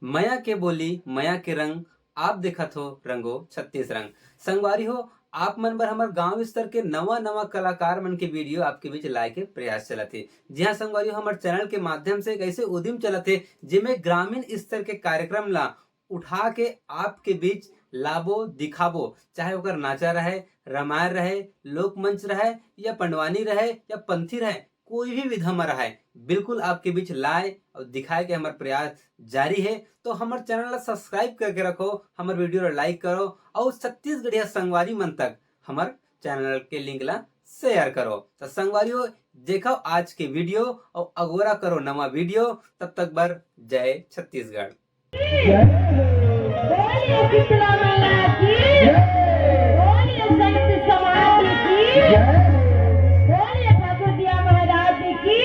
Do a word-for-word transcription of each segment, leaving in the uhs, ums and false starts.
मया के बोली, मया के रंग, आप देखत हो रंगो छत्तीस रंग। संगवारी हो, आप मन बर हमर गांव स्तर के नवा नवा कलाकार मन के वीडियो आपके बीच लाए के प्रयास चलत हे। जी हाँ संगवारी हो, हमर चैनल के माध्यम से एक ऐसे उद्यम चलत हे, जेमे ग्रामीण स्तर के कार्यक्रम ला उठा के आपके बीच लाबो, दिखाबो, चाहे ओकर नाचा रहे, रामायण रहे, लोकमंच रहे या पंडवानी रहे या पंथी रहे, कोई भी विधा म रहे, बिल्कुल आपके बीच लाए और दिखाए के हमर प्रयास जारी है। तो हमर चैनल ला सब्सक्राइब करके रखो, हमर वीडियो ला लाइक करो और छत्तीसगढ़िया संगवारी मन तक हमर चैनल के लिंक ला शेयर करो। तो संगवारी हो, देखो आज के वीडियो और अगोरा करो नवा वीडियो। तब तक बर जय छत्तीसगढ़। बोलिए शीतला मैया की। बोलिए संत समाज की। बोलिए ठाकुर दिया महाराज की।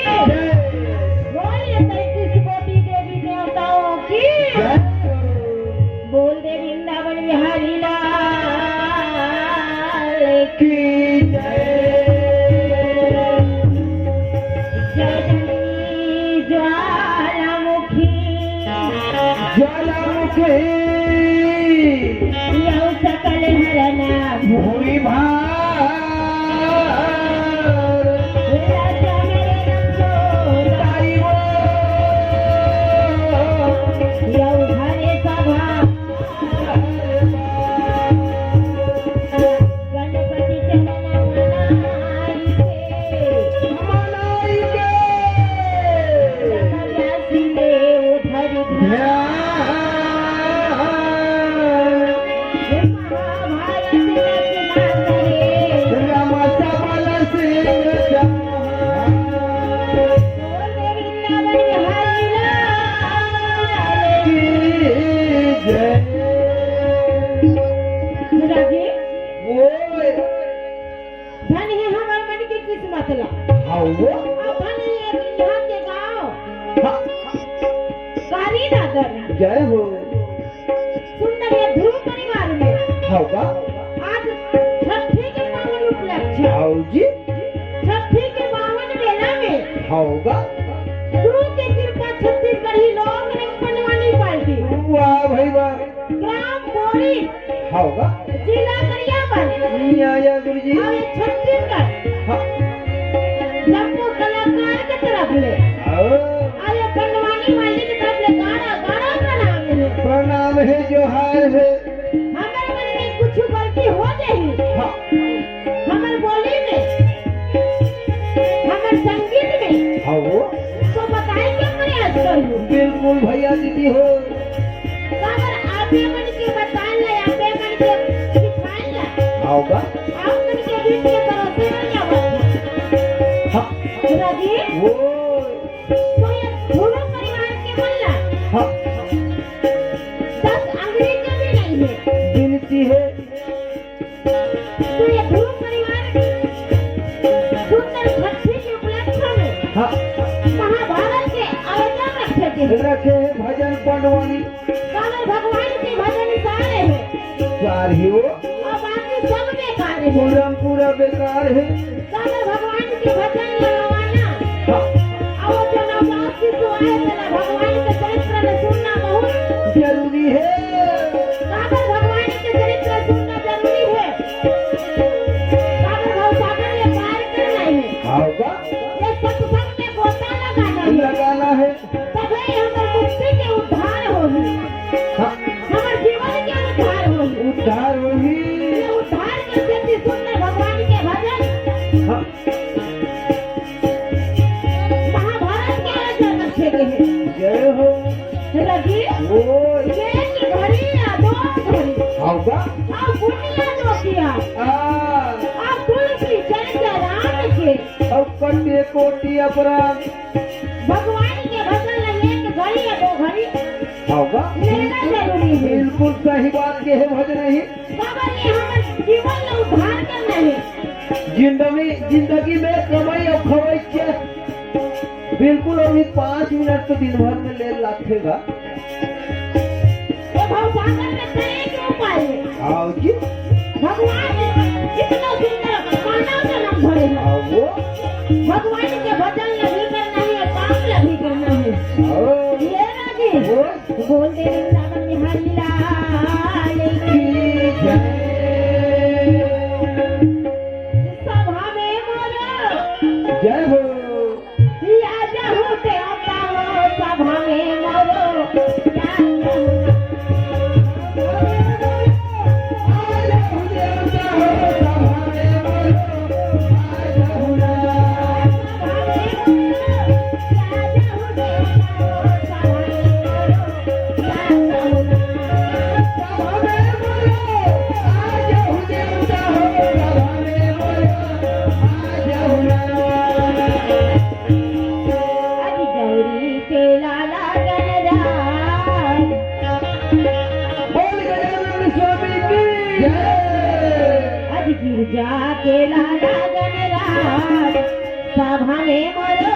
बोलिए तैंतीस कोटि देवी देवताओं की। बोल दे वृंदावन बिहारी लाल की। जय ज्वालामुखी। ज्वालामुखी। यौ सकल हरना भूमि भार। राजा मेरे नंदो। ताई वो। यौ हरे सभा। गणपति चरण मनाई के। मनाई के। जब व्यास देव धरि ध्यान। ध्यान। हे महाभारत रचना करे। राम सबल सिंह चौहान। बोल दे वृंदावन बिहारी लाल की जय। राधे। ओए। धन हे हमर मन के किस्मत ला। हाँ वो। और धन हे यहाँ के गाँव। हाँ। कारी नगर। जय हो। सुंदर ये ध्रुव परिवार में। हाँ का। आज छठी के पावन उपलक्ष्य। हाँ जी। छठी के पावन मेला में। हाँ का। गुरु के कृपा छत्तीसगढ़ी लोक रंग पंडवानी पार्टी। वाह भाई वाह। ग्राम बोरी। हाँ का। जिला गरियाबंद। या, या गुरुजी। और ये छत्तीसगढ़। हाँ। सबको कलाकार के तरफ ले। हाँ। और ये पंडवानी वाली के तरफ ले गाड़ा, गाड़ा प्रणाम है। प्रणाम है, जोहार है। हमर मन में कुछ गलती हो जाही। हाँ। हमर बोली में, हमर संगीत में। हाँ वो। तो बताए के प्रयास करू। बिल्कुल भैया दीदी हो। काबर आपे मन के बताए ला, आपे मन के सिखाए ला। आओ का? आप मन के बीच में परोसे हो या बात? हाँ। राजी? वो। तो ये दोनों परिवार के मन ला। हाँ। दस अंग्रेजी में नहीं है। बिनती है। तो ये ध्रुव परिवार की सुंदर भक्ति के उपलक्ष्य में हाँ। महाभारत के आयोजन रखे थे। रखे हैं भजन पंडवानी। काबर भगवान के भजन सारे हैं। सारे हो। और बाकी सब बेकार है। पूरा पूरा बेकार है। काबर भगवान के भजन लगावाना। हाँ। और जो नवजात शिशु आए, तेला भगवान के चरित्र में सुनना बहुत जरूरी है। काबर भगवान के चरित्र सुनना जरूरी है। काबर भवसागर ले पार करना है। हाँ का? ये सत्संग में गोता लगाना है। लगाना है। तभे हमर मुक्ति के उद्धार होही। हाँ। हमर जीवन के उद्धार होही। उद्धार होही। ये उद्धार के सेती सुंदर भगवान के भजन। हाँ। महाभारत के आयोजन रखे गए हैं। जय हो। रवि, ओ। एक घड़ी या दो घड़ी। हाँ का? और पुण्य दो किया। आ। और तुलसी चरित्र राम के। और कटे कोटि अपराध। भगवान के भजन ला एक घड़ी या दो घड़ी हाँ का? लेना जरूरी है। बिल्कुल सही बात के है भजन ही। काबर ये हमर जीवन ला उद्धार करना है। जिंदगी, जिंदगी में कमाई और खवाई के बिल्कुल अभी पाँच मिनट तो दिन भर में ले लाथे गा। ये भवसागर में तरे क्यों पाए? आओ जी। भगवान इतना सुंदर मानव जन्म भरे हैं। आओ। भगवान के भजन ला भी करना है, काम ला भी करना है। आओ। ये राजी। बोल दे वृंदावन बिहारी लाल की जय। सभा में मोरो जय हो। या जहू देवता हो, सभा में मोरो या जहू। आज गौरी के लाला गणराज। बोल गजानन स्वामी की जय। आज गिरजा के लाला गणराज, सभा में मोरो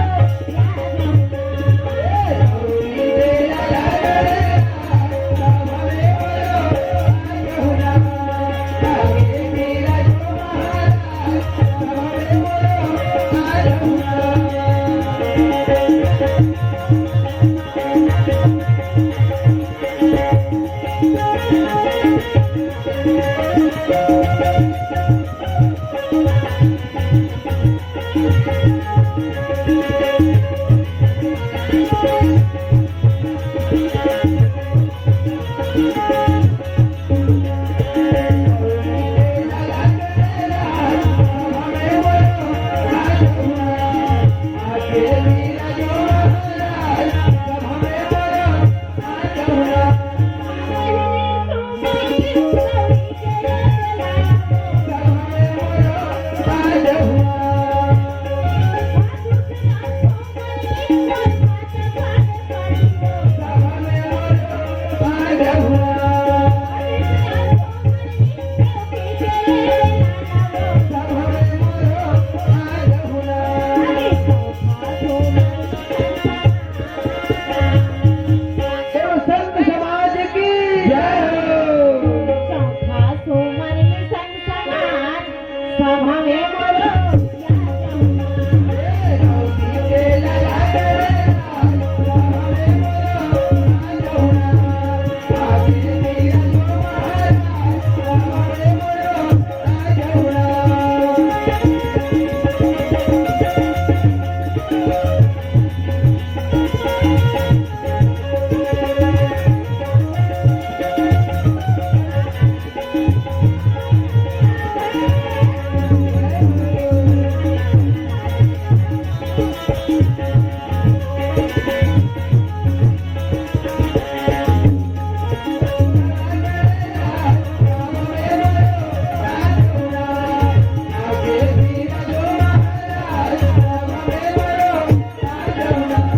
बोलो संत समाज की जय हो। चौथा सोमर में संत समाज सभा में बोलो।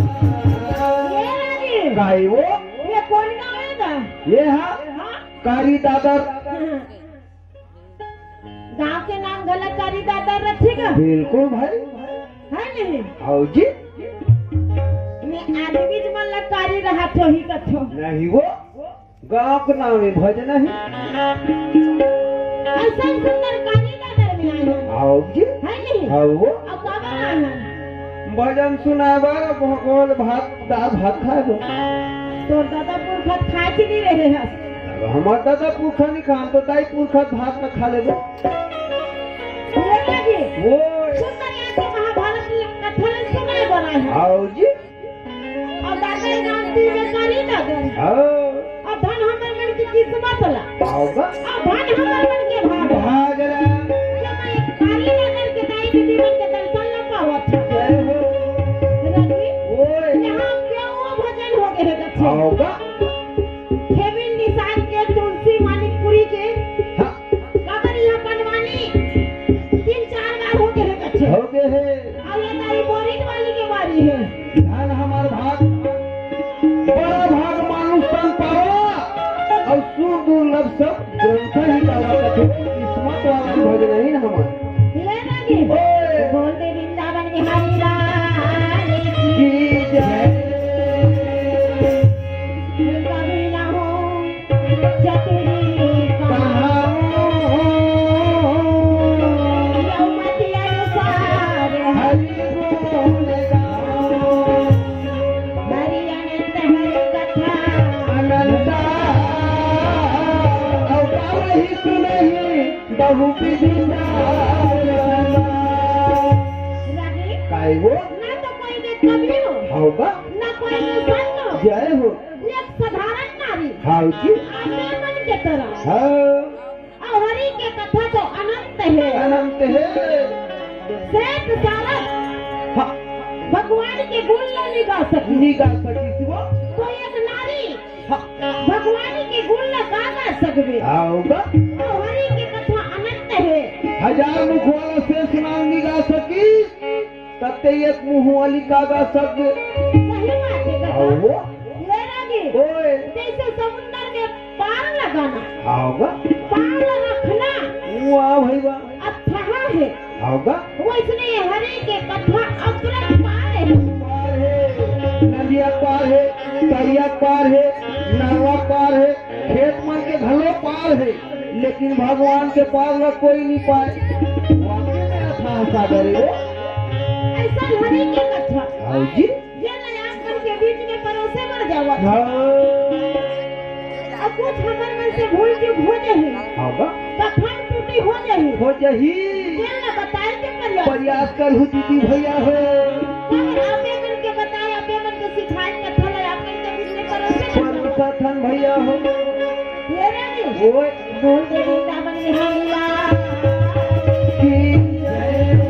ये रागी। काय वो? ये कोन गाँव हे गा? ये हा हाँ? कारी दादर। गाँव के नाम घला कारी दादर रथे गा? बिल्कुल भाई। हे नहीं? हव जी। मैं आदमी मन ला कारी रहत होही कथो। नहीं वो। गाँव के नाम हे भजन हे। अइसन सुंदर कारी दादर में आए हन। हव जी। हे नहीं? हव वो। अउ काबर आए हन? भजन सुनाए बर, भगोल भात, दाल भात खाए बर। तोर दादा पुरखा खाए के नहीं रहे हस। अब हमर दादा पुरखा नहीं खान, तो दाई पुरखा भात न खा लेबे। ये रागी। वो। सुंदर यहाँ के महाभारत कथा सुनाए बर आए हन। हव जी। अउ दादा राम जी में कारी दादर। हाँ। अउ धन हमर मन के किस्मत ला। हव गा। अउ धन हमर मन के भाग। भाग ला। जब मैं कारी दादर के दाई दीदी मन के दर्शन ला पावत हँव। जय हो। रागी, ओए। यहाँ क्यों वो भजन हो गए हे कथो? हव गा। खेविल निषाद के, तुलसी मानिकपुरी के। हाँ। काबर यहाँ बनवानी तीन चार बार हो गए हे कथो। हो गए हे। अउ ये तारी बोरिंग वाली के बारी हे। धन हमर भाग, बड़ा भाग मानुष तन पावा, अउ सुर दुर्लभ सब ग्रंथ ही गावा कथे, किस्मत वाला भजन ही न हमर। ये रागी। ओए। बोल दे वृंदावन बिहारी लाल की। की जय। कभी ना हो चतुरी कहाऊं। यौमति अनुसार हरि गुण गाऊं। हरि अनंत हरि कथा रागी, काय वो? ना तो कोई मैं कवि हूँ, हाव का? ना कोई मैं संत हूँ। जय हो। एक साधारण नारी। हाव जी। आपने मन के तरह। हाँ। अउ हरि के कथा तो अनंत हे। अनंत हे। श्वेत सारस हाँ। भगवान के गुण ल नइ गा सकिस। नइ गा सकिस वो। तो एक नारी हाँ। भगवान के गुण ल का गा सकबे? हाव का? अउ हरि के कथा अनंत हे। हजार मुख वाला शेष नाग नइ गा सकिस। तब ते एक मुंह वाली का गा सकबे? सही बात हे, कका। हाव वो। ये रागी, ओए। जैसे समुंदर में पार लगाना, हाव का? पार रखना, वाह भाई वाह। अथाह हे। हाव का? वैसने हरि के कथा अपरंपार हे। पार हे, नदिया पार हे, तरिया पार हे, नरवा पार हे, खेत मन के घलो पार हे, लेकिन भगवान के पार ला कोई नइ पाय। वाकई में अथाह सागर हे वो। अइसन हरि के कथा। हाव जी। जेन ला आप मन के बीच में परोसे बर जावत। हाँ। अब कुछ हमर मन से भूल चूक हो जाही। हाव का? कथन त्रुटि हो जाही। हो जाही। तेन ला बताए के प्रयास। प्रयास करहूँ दीदी भैया हो। तब आपे मन के बताए, आपे मन के सिखाए कथा ला आप मन के बीच में परोसे बर जावत। परोसत हन भैया हो। ये रे जी। ओए। बोल दे वृंदावन बिहारी लाल की जय।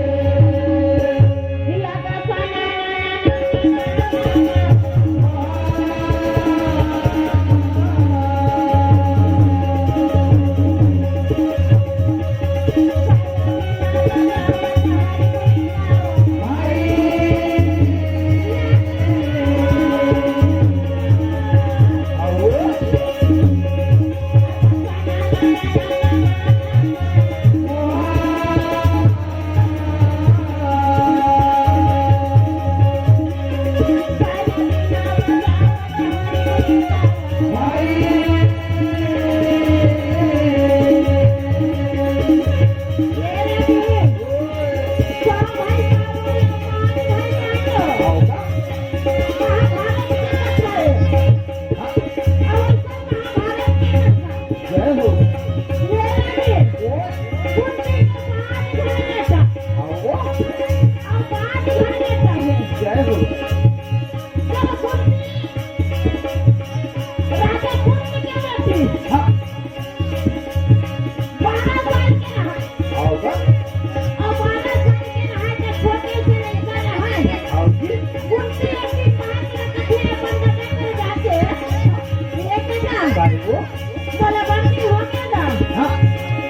जय हो। जय हो। हाँ। बारह साल के रहा। हाव का? अउ बारह साल के रहा, जब छोटे से लइका रहा। हाव जी। कुंती एक दिन बात करत हे, अपन दादा कर जाके, "ए बेटा, काय वो? मोला बंदी हो गया ना?" हाँ।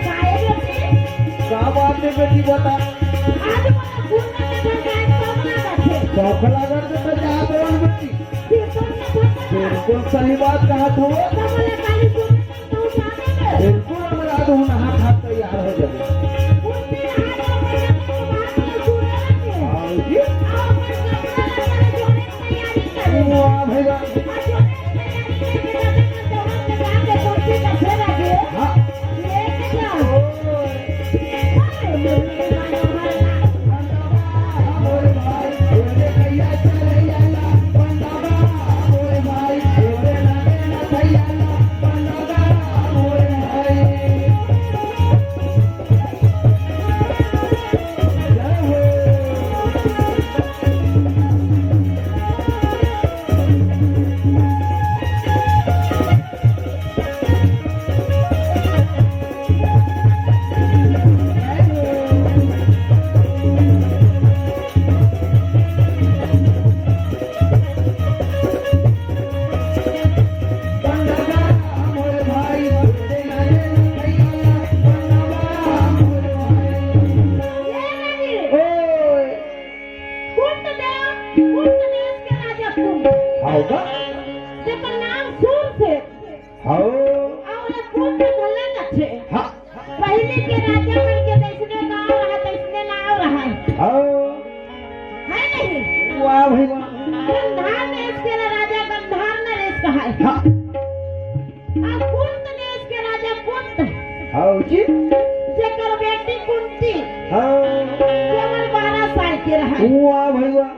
"काय बेटी?" का बात हे बेटी, बता। "आज मोला घूमने के घर जाए, शौक लागत हे।" शौक लागत हे तो जा बोल बेटी। बिल्कुल सही बात कहत हो। बिल्कुल, हमरा तो नहा खा तैयार हो जाबे। हाँ जी। वाह भैया। हाँ। कुंत देश के राजा कुंत। हाव का? जेकर नाम सूर से। हाव। अउ ये कुंत घलो कथे। हाँ। पहिली के राजा मन के जइसने नाव रहय, तइसने नाव रहय। हाव। हे नहीं? वाह भाई वाह। गंधार देश के राजा गंधार नरेश कहय। हाँ। अउ कुंत देश के राजा कुंत। हाव जी। जेकर बेटी कुंती। हाँ। केवल बारह साल के रहय। वाह भाई वाह।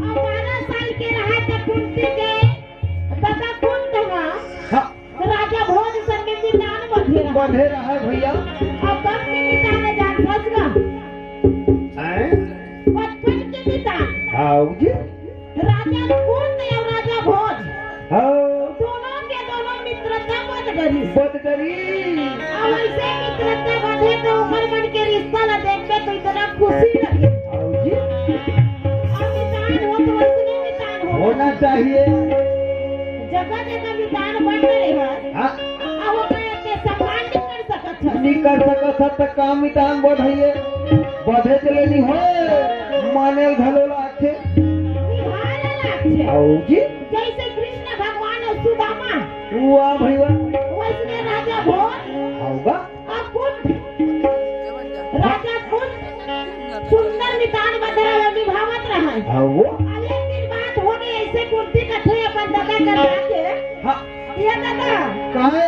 अउ बारह साल के रहय त कुंती के दादा कुंत ह हाँ। राजा भोज संग निमित्तान बंधे रहय। बंधे रहय भैया। अउ कब निमित्तान करिस। बद करिस। अब ऐसे मित्रता बंधे तो ओकर मन के रिश्ता ला देखबे तो इतना खुशी लगे। अउ जी। अब मितान हो तो वैसने मितान हो। होना चाहिए। जगह जगह मितान बन रहे हैं। हाँ। अब ओकर एते सम्मान नहीं कर सकत है। नहीं कर सकत है तो का मितान बढ़ाइए। बढ़े चले नहीं हो। माने घलो लागथे। निभाए ला लागथे। अउ जी। जैसे कृष्ण भगवान अउ सुदामा। वाह भाई वाह। वैसने राजा भोज। अउ बा। अउ कुंती। राजा कुंती सुंदर मितान बंधे रहे, निभावत रहे। अउ वो। अब एक दिन बात हो गई, ऐसे कुंती कथे अपन दादा कर जाके। हाँ। ये दादा। काहे?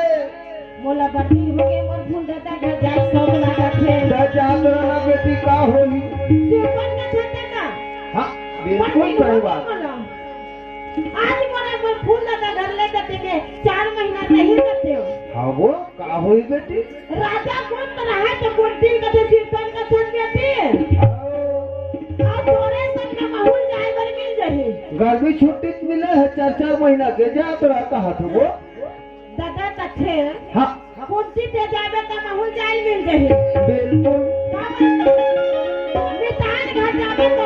मोला बड़ दिन हो गए, मोर फूल दादा घर जाए शौक लागत हे। जा, जा, तोरा ना बेटी का होही? सिरपन का छंद का। हाँ, बिल्कुल बड़ दिन सही हो बात। गए मोला। आज मोला मोर फूल दादा घर ले जाते के चार महीना नहीं रहते हो। हाँ वो, का होही बेटी? राजा कुंती रहे तो कुंती कथे सिरपन का छंद बेटी। हाँ। अब तोरे संग माहुल जाए बर मिल जाही। गर्मी छुट्टी मिले है चार चार महीना के, जात रहता है तो वो। दादा कथे, हाँ। कुंती ते जाबे त माहुल जाए मिल जाही। बिल्कुल। का बात? मितान घर जाबे तो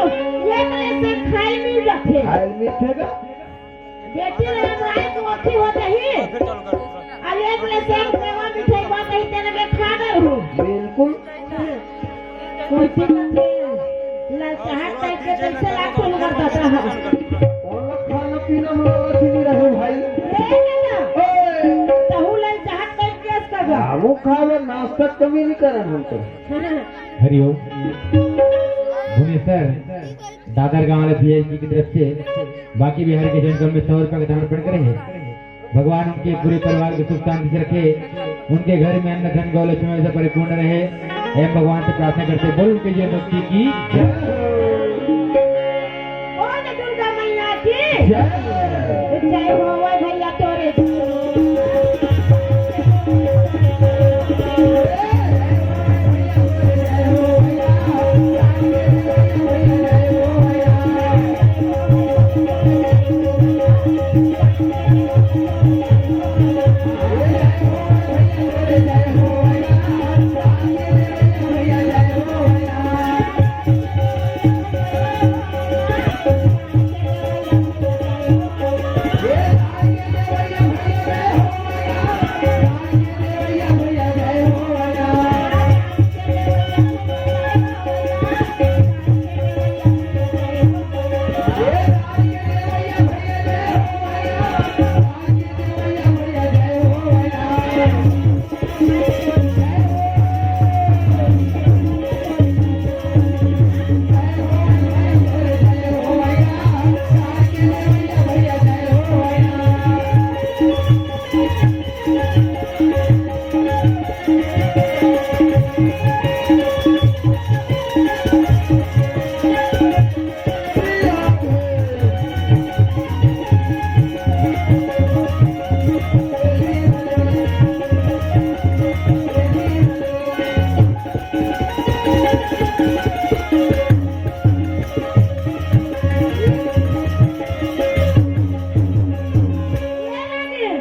एक ले से खाए मिल जाथे। खाए मिलथे का? बेटी ले राय तो अच्छी हो जाही। अउ एक ले से सेवा मिठाई बात ही तेरे में खा डर हूँ। बिल्कुल। कुंती कथे, ललचाहट टाइप के कैसे लाग सुन कर दादा हा। ओला खाना पीना में लालच नहीं रहे भाई। ए दादा, ओए। तहु ललचाहट टाइप के असका गा। हमू खावे, नाश्ता कमी नहीं करन हम तो। हरिओम। भुवनेश्वर दादर गांव वाले भैया जी की तरफ से बाकी बिहारी के जनकल में सौ रुपया का दान अर्पण करे हैं। भगवान उनके पूरे परिवार को सुख शांति से रखे, उनके घर में अन्न धन गौ लक्ष्मी से परिपूर्ण रहे। हम भगवान से प्रार्थना करते, बोल उनके जय भक्ति की जय। बोल दुर्गा मैया की जय। जय हो भैया तोरे।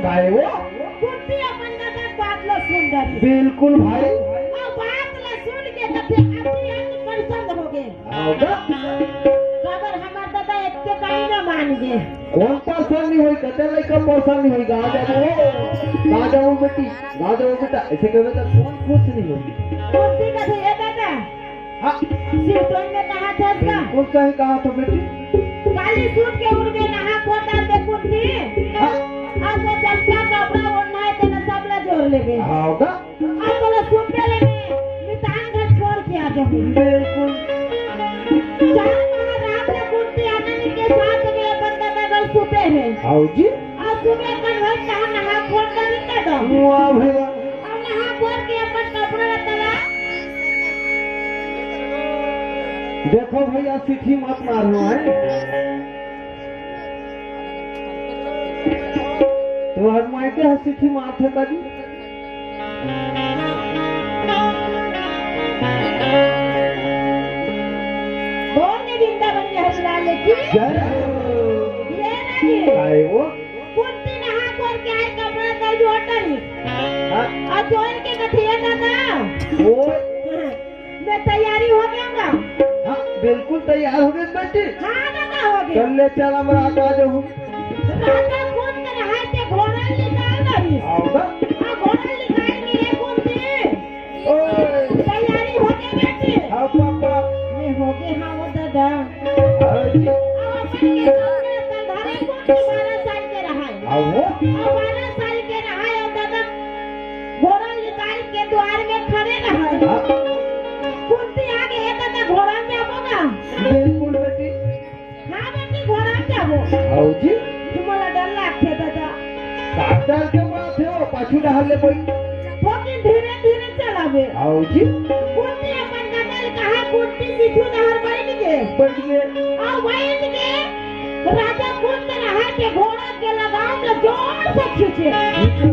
काय वो? कुंती अपन दादा के बात ल सुन डरिस। बिल्कुल भाई। अउ बात ल सुन के कथे, अति अंत पसंद हो गे। होगा। काबर हमर दादा एतके कहीं न मान गे। कोन पसंद नहीं होई? कते लइका पसंद नहीं होई? कहाँ जाबो? कहाँ जाबो बेटी? कहाँ जाबो बेटा? ऐसे कहबे त कोन खुश नहीं होई? कुंती कथे, ए दादा, हाँ। सिरतोन में कहा था इसका? बिल्कुल सही कहा तो बेटी। काली सूत के उड़ में नहा खोर डाल दे कुंती। हाँ। अउ वो जतका कपड़ा ओढ़ना है, तेला सब ला जोर लेबे। हाँ, होगा। अउ तोला सुते ले में मितान घर छोड़ के आ जाबे। बिल्कुल। चार महाराज ले कुंती आनंद के साथ में अपन दादा घर सुते हैं। आओ जी। अउ सुबह कन होई तहाँ नहा खोर डाल के दो। वाह भैया। अउ नहा खोर के अपन कपड़ा लत्ता ला। देखो भैया, सीटी मत मारो, हैं? तुम्हार मायके ह सीटी मारथे कभी? बोल ने वृंदावन बिहारी लाल की जय। ये नहीं। आए वो। कुंती नहा खोर के आए, कपड़ा तय जोड़ करी। हाँ। अउ जोर के कथे, "ए दादा, ओ। मैं तैयारी हो गया हूँ।" हाँ, बिल्कुल तैयार हो गए बेटी। हाँ दादा, हो गया। चल ले चल, हमरा का जो हूँ। राजा कुंद रहाय ते घोड़ा निकाल रही। आओ ना। हाँ, घोड़ा निकाल के ये कुंती। ओए। तैयारी हो गई बेटी। हाँ पापा। मैं हो गए, हाँ वो दादा। हाँ जी। अब अपन के सामने अपन धरे कुंती बारह साल के रहाय। हाँ वो। अब बारह साल के रहाय, अब दादा घोड़ा निकाल के द्वार में खड़े रहाय। हाँ। कुंती आगे, "ए दादा, घोड़ा में आबो ना?" बिल्कुल बेटी। हाँ बेटी, घोड़ा में आबो। आओ जी। तुम्हाला डर लागथे दादा। का डर के बात है, वो पाछू डहर ले कोई। लेकिन धीरे धीरे चलावे। आओ जी। कुंती अपन दादा ले कहा, कुंती पीछू डहर बैठ गए। बैठ गए। अउ बैठ के राजा कुंद रहाय ते घोड़ा के लगाम ला जोर से खींचे। अउ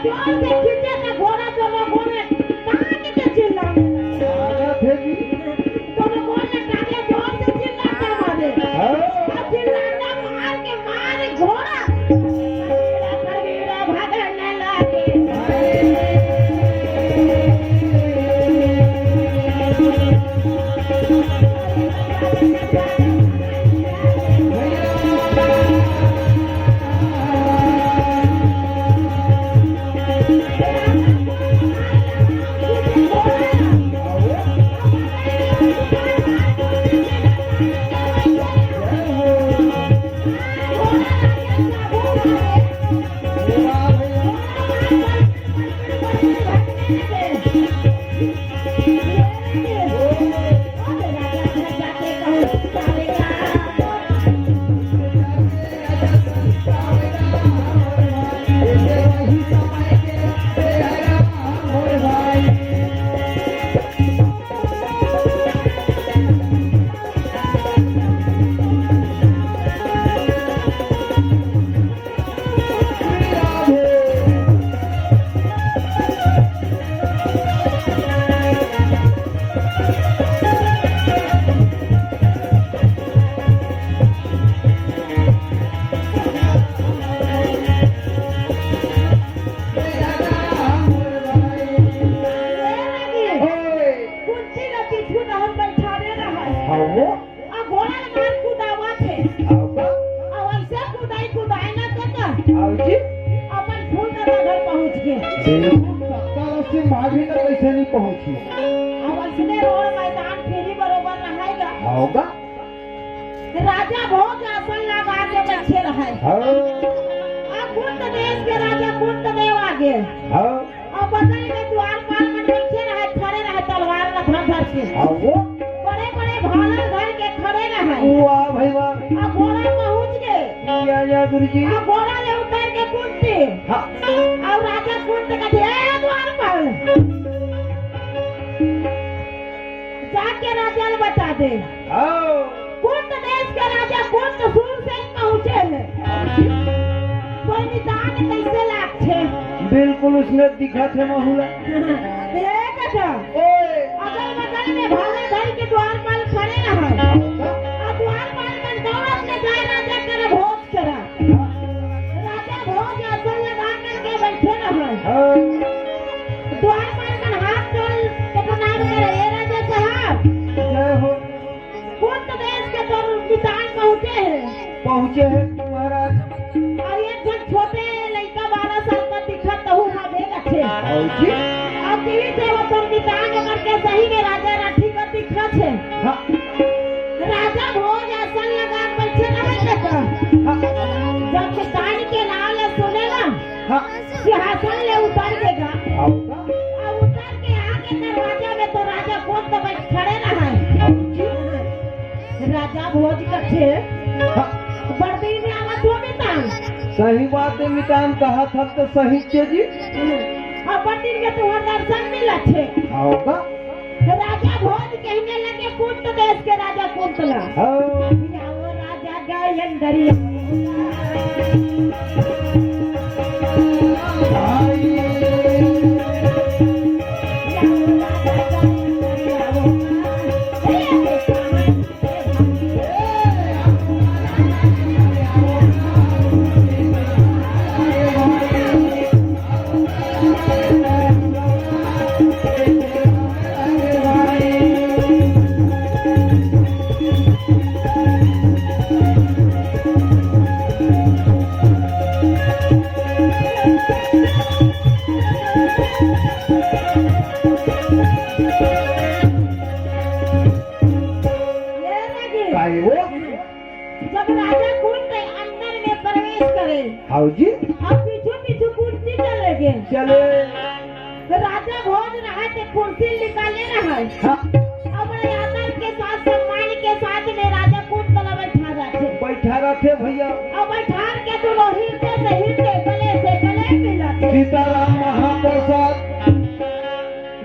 जोर से खींचे तो घोड़ा दोनों घोड़े काट के चिल्लाने लगे। आगत है जी। दोनों घोड़े काटे, जोर से चिल्लाता मारे। हाँ। अउ चिल्लाता मार के मारे घोड़ा। कुंती ला पीछू डहर बैठारे रहय। हाँ वो। अउ घोड़ा ल मार कुदावत हे। हाँ वो। अउ अइसे कुदाई कुदाई ना तो का। हाँ जी। अपन फूल दादा घर पहुँच गे। बिल्कुल, सत्तर अस्सी माँ भी ना कैसे नहीं पहुँची। अउ अइसने रोड मैदान फिरी बरोबर रहय गा। हाँ गा। राजा भोज आसन लगा के बैठे रहय। हाँ। अउ कुंत देश के राजा कुंत देव आगे। हाँ। अउ बगल में द्वारपाल मन बैठे रहय, खड़े रहय, तलवार ला धर धर के। हाँ वो। बड़े बड़े भाला धर के खड़े रहय। वाह भाई वाह। अउ घोड़ा पहुँच गे। या, या गुरुजी। अउ घोड़ा ले उतर के कुंती। हाँ। अउ राजा कुंत कथे, "ए द्वारपाल, जाके राजा ल बता दे।" हाँ। कुंत देश के राजा कुंत सूरसेन पहुँचे हे। तोर निशान कइसे लागथे? बिल्कुल उसने दिखत हे महूला। देख तो। ओए। अगल बगल में भाला धर के द्वारपाल खड़े रहय। अउ द्वारपाल मन दौड़त ले जाय राजा करा भोज करा। राजा भोज आसन लगा करके बैठे रहय। हाँ। द्वारपाल मन हाथ जोड़ के प्रणाम करे, "ए राजा साहब।" जय हो। कुंत देश के तोर निशान पहुँचे हे। पहुँचे हे महाराज। अउ एक झन छोटे लइका बारह साल का दिखत तहु हा दे रखे। हाँ जी। अउ कहिथे वो तोर निशान ओकर के सही में राजा राठी का दिखत हे। हाँ। राजा भोज आसन लगा के बैठे रहय का। हाँ। जब निशान के नाम ले सुने ना, हाँ। सिंहासन ले उतर गे गा। हाँ। अउ उतर के आगे दरवाजा में तो राजा कुंत बैठ खड़े रहय। हाँ जी। राजा भोज कथे, हाँ। "बड़ दिन में आवत हो मितान।" सही बात हे मितान, कहा था तो सही चे जी। अउ बड़ दिन में तुम्हार दर्शन मिलत हे। हाँ का? राजा भोज कहने लगे कुंत देश के राजा कुंत ला। हाँ। "आओ राजा गायन दरिया।" चले। राजा भोज रहय ते कुर्सी निकाले रहय। हाँ। अब बड़े आदर के साथ, सम्मान के साथ में राजा कुंत ला बैठा रथे। बैठा रथे भैया। अब बैठार के दुनो हिरदे से हिरदे, गले से गले मिलत हे। सीताराम महाप्रसाद।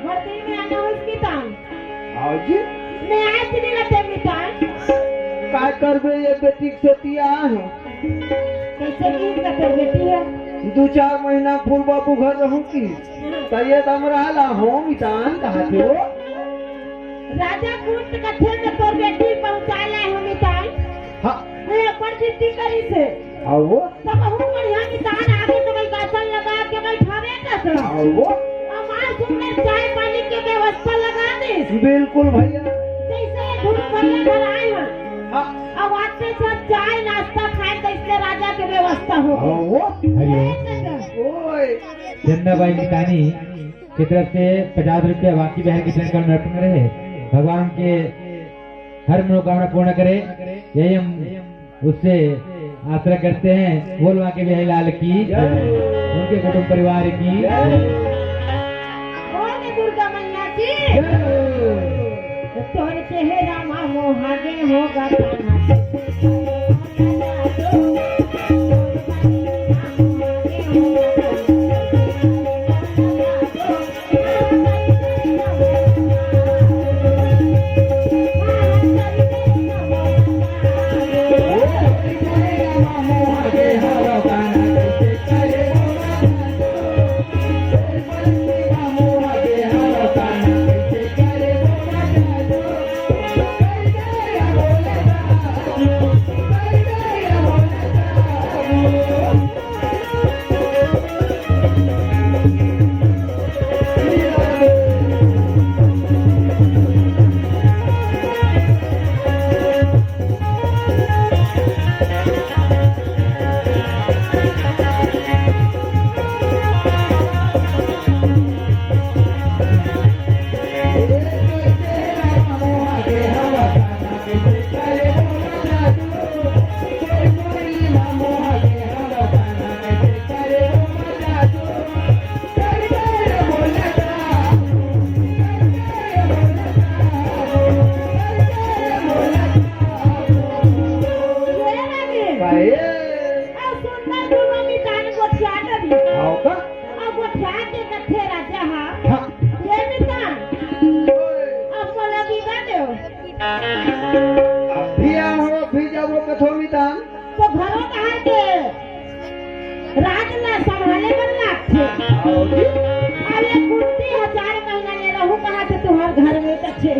भरती में आना हो इसकी तान। आओ जी। मैं आज नहीं रहते मितान। का करबे ये बेटी के सेती आए हो? कैसे की का कर बेटी है? दू चार महीना फूल बाबू घर रहूं की। त ये दम रहला हो मितान, कहा थे वो? राजा कुंत कथे में तोर बेटी पहुंचा ले हो मितान। हाँ। मैं अपन जिद्दी करी से। आओ वो। तो बहुत बढ़िया मितान आगे तो भाई आसन लगा के बैठावे का तो। आओ वो। हमार सुंदर चाय पानी के व्यवस्था लगा दे। बिल्कुल भैया। जैसे ये धूप भैया घर आए हैं। हाँ। अब आते सब चाय नाश्ता खाए तो इसलिए राजा के व्यवस्था हो गई। आओ वो। अरे। ओए। चंदाबाई मितानी की तरफ से पचास रुपया बाकी बहन के चरण कमल में अर्पण करे। भगवान के हर मनोकामना पूर्ण करे, यही हम उससे आशा करते हैं। बोल वहाँ के बिहारी लाल की, जय। उनके कुटुंब परिवार की। जय। बोल दुर्गा मैया की। जय। तोर चेहरा मा मोहागे होगा ताना। काहे? अउ सुंदर दुनो मितान गोठिया डरी। हाव का? अउ गोठिया के कथे राजा हा। हाँ। ये मितान। ओए। अब मोला बिदा देव। अभी आओ, अभी जाबो कथो मितान। तो घरो कहाँ के? राज ला संभाले बर लागथे। हाव जी। अरे कुंती ह चार महीना ले रहू कहा थे तुहर घर में कथे।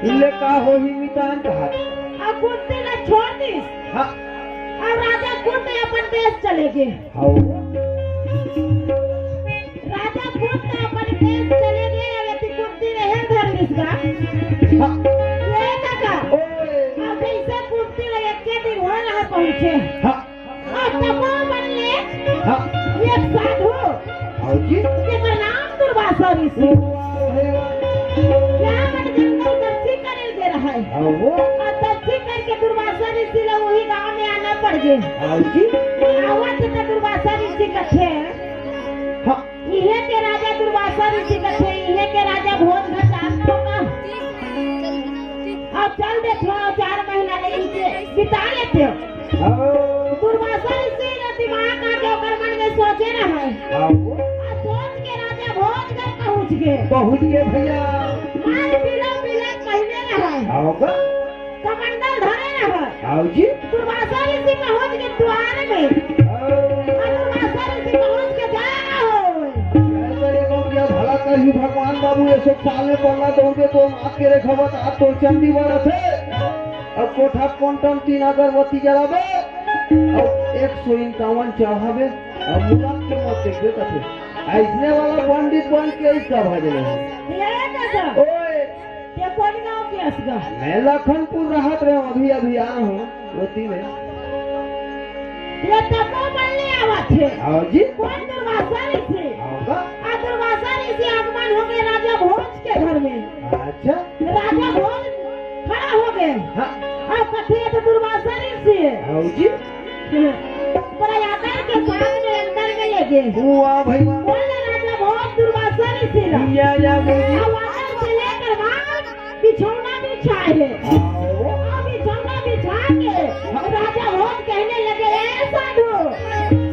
इले का होही मितान कहा। अउ कुंती ला छोड़ दिस। हाँ। अउ राजा कुंत अपन देश चले गे। हाव। राजा कुंत अपन देश चले गे, अउ एती कुंती रहे धर दिस गा। हाँ। ये काका। ओए। अउ जैसे कुंती ला एक के दिन हो रहा पहुँचे। हाँ। अउ तपो बन ले। हाँ। एक साधु। हाव जी। जेकर नाम दुर्वासा ऋषि। वाह भाई वाह। यहाँ मन जंगल दर्शी करे गे रहय। हाँ वो। अउ दर्शी करके दुर्वासा ऋषि ला वही गांव में आना पड़ गे। हाव जी। आवत हे त दुर्वासा ऋषि कथे। हाँ। इहे के राजा दुर्वासा ऋषि कथे, इहे के राजा भोज घटात होगा। अउ चल देथे, चार महीना ले इनके बिता लेथे। हाँ। दुर्वासा ऋषि के दिमाग आके ओकर मन में सोचे रहय। हाँ। अउ सोच के राजा भोज घर पहुँच गे। पहुँच गे भैया। मार पीला पीला पहिने रहय। हाँ का? कमंडल धरे रहय। हाव जी। दुर्वासा ऋषि पहुँच के द्वार में। हाँ। अउ दुर्वासा ऋषि पहुँच के जा रहा हो। जय करे गौरिया भला करही भगवान बाबू, ये सब साल में पड़ना दौड़ के तो माफ के रेखा बता तो चंडी बरत हे। अउ कोठा कोंटम तीन अगरबत्ती जलाबे। अउ एक सौ इक्यावन चढ़ाबे। अउ मुराद के मत देखबे कथे। अइसने वाला पंडित बन के इसका भजन है। ये कैसा? ओए। ये कौन गांव के हस गा? मैं लखनपुर रहत रहे हूँ, अभी, अभी आया हूँ, रोटी में। ये तपो बन ले आवत हे। हाव जी। कौन दुर्वासा ऋषि? हाव का? अउ दुर्वासा ऋषि आगमन हो गे राजा भोज के घर में। अच्छा। राजा भोज खड़ा हो गे। हाँ। अउ कथे ये तो दुर्वासा ऋषि हे। हाव जी। पर आदर के साथ में अंदर में ले गे। वाह भाई वाह। बोल ले या या बेटी। अब अंदर चले कर बाद बिछौना बिछाए हे।